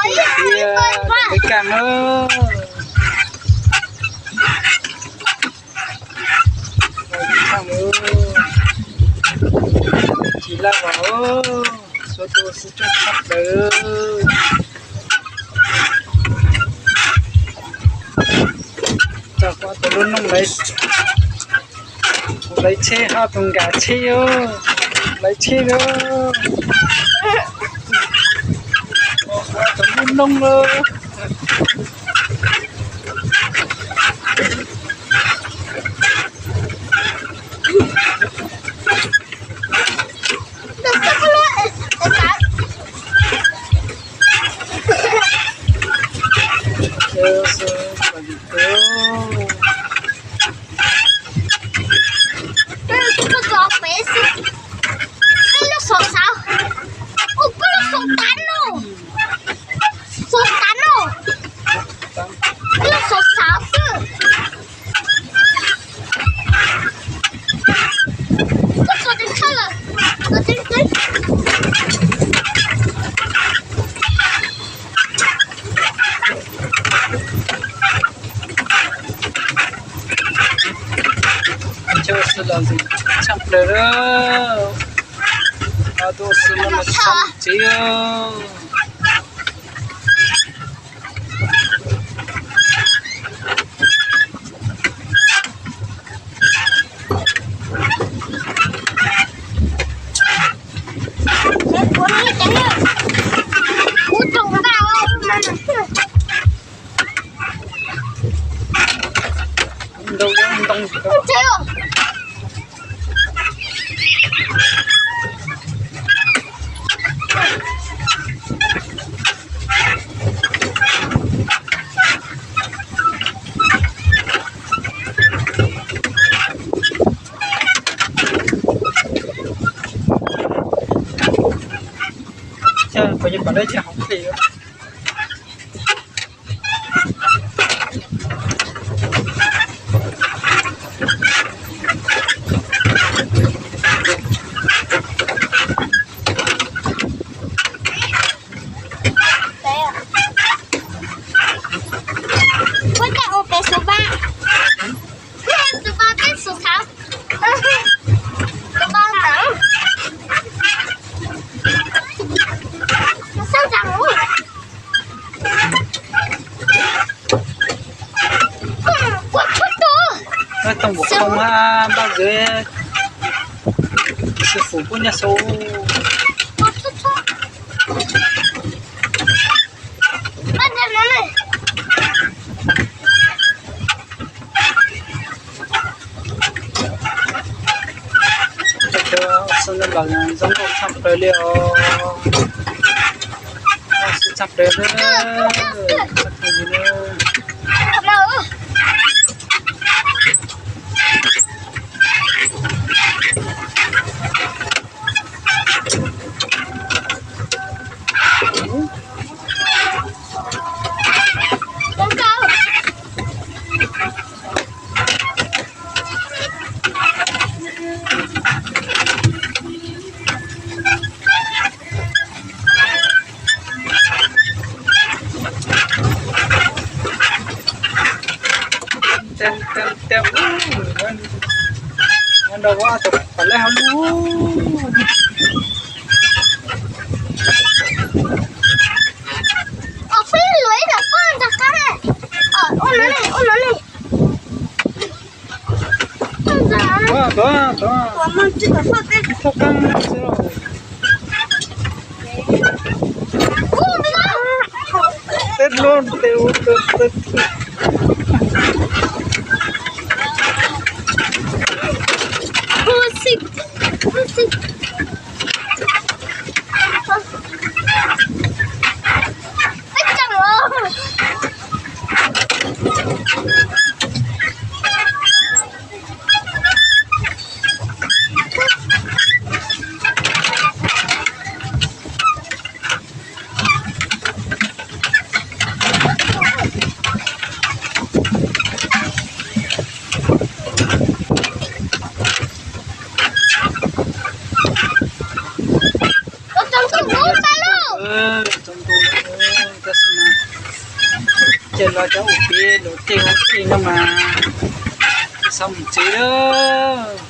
Tiag, peb kaj na. Tsis laj os, suav tus xwb tseem tshaj plaws. Txog qhov tus lub noog lawv, lawv tsheb ho tus nkag tsheb os, lawv tsheb os. Tus lub noog os. Peb lub xov xav, ua peb lub xov tav no, xov tav no, peb lub xov xav xwb. Koj xov tsis tshaj lawm, koj tseem tseem. Cov xwb los ntxim tshaj plaws lawm. Tus xwb no mas tshaj tsev. Ntoo, ntoo. Ces kuv yeej pom dej ces hauv pes. Ua cas ua pes xub vaj, xub vaj peb xub xav, xub vaj ntawd, xub ntawd. Npaj too kuv qoo ha, npaj zeb, xib fwm kuj nyaj xu. Cov xwb no los zoo nkauj tshaj plaws li os. Zoo nkauj tshaj plaws li. Nrau ua tus pom lej hauv lub. Ua, tuav, tuav, tuav qeej xwb. Teb loj tes ua tus teb. Ces los cov ua pem luam tej ua tej no mas tsis xav mus tsev lawm.